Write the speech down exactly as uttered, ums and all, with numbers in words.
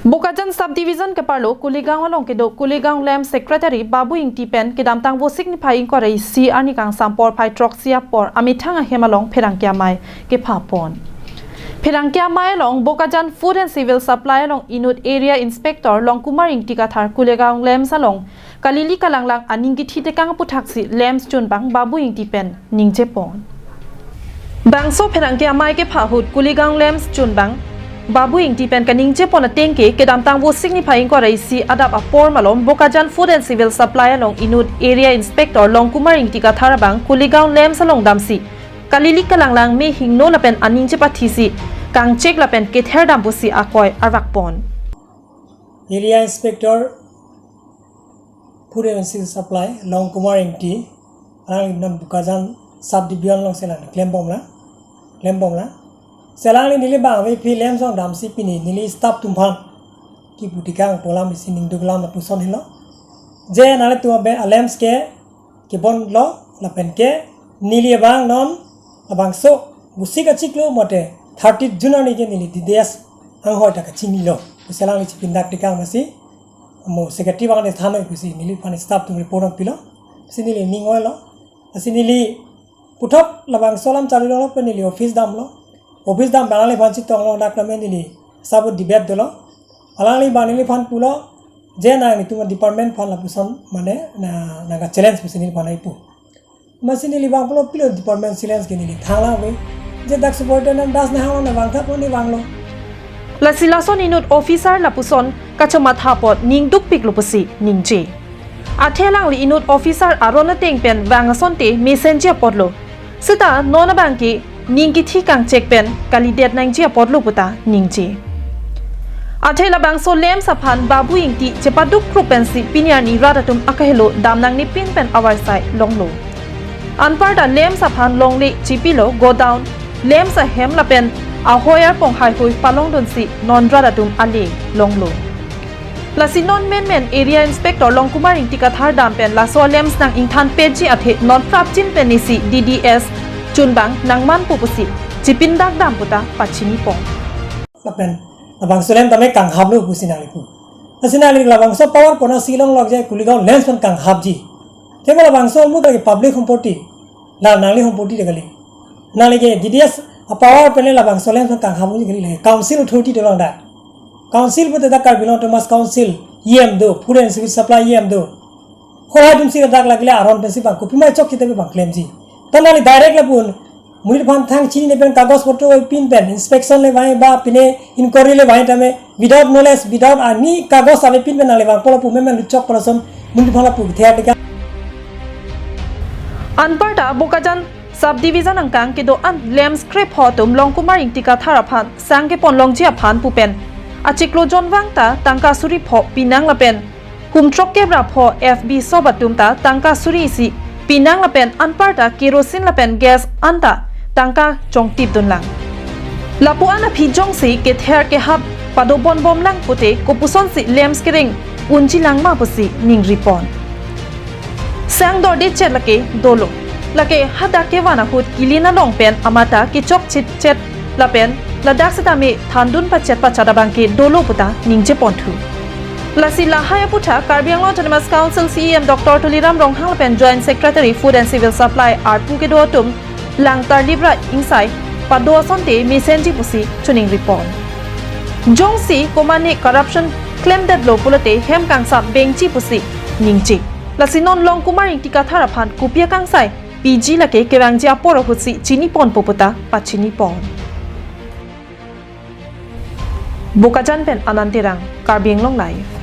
Bokajan Subdivision keparlo Kuligaon along kedo Kuligaon LAMPS Secretary Babu Ingti pen kedamtang Vosik niphai ingkoi ra isi arni kangsam porphai throksi apor amethang ahem along pherangke amei kepapon. Pherangke amei along Bokajan Food and Civil Supply along inut Area Inspector Longkumar Ingti Kathar Kuligaon LAMPS along kalili kalanglang aning kithi tekang aputhaksi LAMPS chunbang Babu Ingti pen ningjepon. Bangso pherangke amei kepahut Kuligaon LAMPS chunbang Babu Ingti pen kaningjepon ateng ke kedamtang Vosik niphai ingkoi ra isi adap apor malom Bokajan Food and Civil Supply along inut Area Inspector Longkumar Ingti Kathar abang Kuligaon LAMPS along damsi kalili kalanglang mehingno lapen aning chepathisi kangchek lapen kether dam pusi akoi arvakpon. Area Inspector Food and Civil Supply Longkumar Ingti, alangli non Bokajan Subdivision along selang klembomlang, klembomlang. Selang neli bang ave pi LAMPS along damsi pini neli staff atum aphan kipu tekang polam isi ningduk lam lapuson helo. Je nanglitum abe a-LAMPS ke kebonlo lapen ke neli abang non labangso Vosik achiklo mate thirty June arni ke neli D D S anghoi ta kachinilo. Pusi alangli chipindak tekang masi mo secretary abang ne thanoi pusi neliphan staff atum report nangpilo. Si neli ning oilo. Si neli puthot labangso alam charlilo pen neli office damlo. Office dam bang alangliphan chetong longdak tame neli sabut debate dolo. Alangli bang neliphan pulo, je nanglitum department aphan lapuson mane na nangkachallenge pusi neliphan nangpu. Masi neli bang pulo pilo department challenge ke neli thanglang ave. Je dak superintendent Das nahanglo, nangvangtha pu ne vanglo. Lasi lason inut officer lapuson kachomatha apot ningdukpiklo pusi ningje. Athe alangli inut officer aron ateng pen vang asonte mesenji apotlo. Seta non abang ke ning kithi kangchek pen kalidet nangji apotlo puta ningje. Athe labangso LAMPS aphan Babu Ingti chepaduk krup pensi pini arni rat atum akahelo dam nangnepin pen avarsai longlo. Anparta LAMPS aphan longle chipilo godown, LAMPS ahem lapen ahoi arpong haihui palongdunsi non rat atum ale longlo. Lasi non menmen Area Inspector Longkumar Ingti Kathar dam pen laso LAMPS nang ingthan peji athe non prapjin pen isi D D S chunbang nangmanpo pusi chipindak dam puta pachinipon. Lapen labangso LAMPS tame kanghaplo pusi nangli pu. Lasi nangli labangso power konatsi longlok je Kuligaon LAMPS pen kanghapji. Kema labangso mu ke public sompoti. La nangli sompoti de kali. Nangli ke D D S a-power pen labangso LAMPS pen kanghapji kali le. Council authority dolang dak. Council pute dak Karbi Anglong Autonomous Council E M do, Food and Civil Supply E M do. Khorai atumsi dak lagile aron pensi bang kopima chok chite bang klemji. Ta nangli direct lapu monit aphan thang chinine pen kagos potro pin pen inspection le vang ba pine inquiry le vang tame without knowledge, without any kagos ave pin pen nangli vangpo lapu menmen luchok palason monit aphan lapu kether tekang. Anparta Bokajan Subdivision angkang kedo-an LAMPS krepho atum Longkumar Ingti Kathar aphan sang kepon longji aphan pu pen achiklo jonvang ta tangka suri pho pinang lapen hum throkkep ra pho F B shop atum ta tangka suri isi pinang lapen anparta kerosene lapen gas anta tangka chongtipdunlang. Lapu-an aphi jongsi kether kehap padobonbomlang pute kopusonsi LAMPS kereng unjilang ma pusi ningripon. Sang dorde chet lake dolo. Lake hadak kevan ahut kilin along pen amata kechok chitchet lapen ladak setame thandun pachet pachet abang ke dolo puta ningjeponthu. Lasi lahai aputhak Karbi Anglong Autonomous Council C E M Doctor Tuliram Ronghang lapen Joint Secretary Food and Civil Supply arpu kedo atum lang tarlip ra ingsai pado asonte mesenji pusi chuning ripon. Jongsi komane corruption klemdetlo pulote hem kangsam bengji pusi ningje. Lasi non Longkumar Ingti Kathar aphan kopi akangsai piji lake kevangji apor ahutsi chiniponpo puta pachinipon. Bokajan pen Anand Terang, Karbi Anglong Live.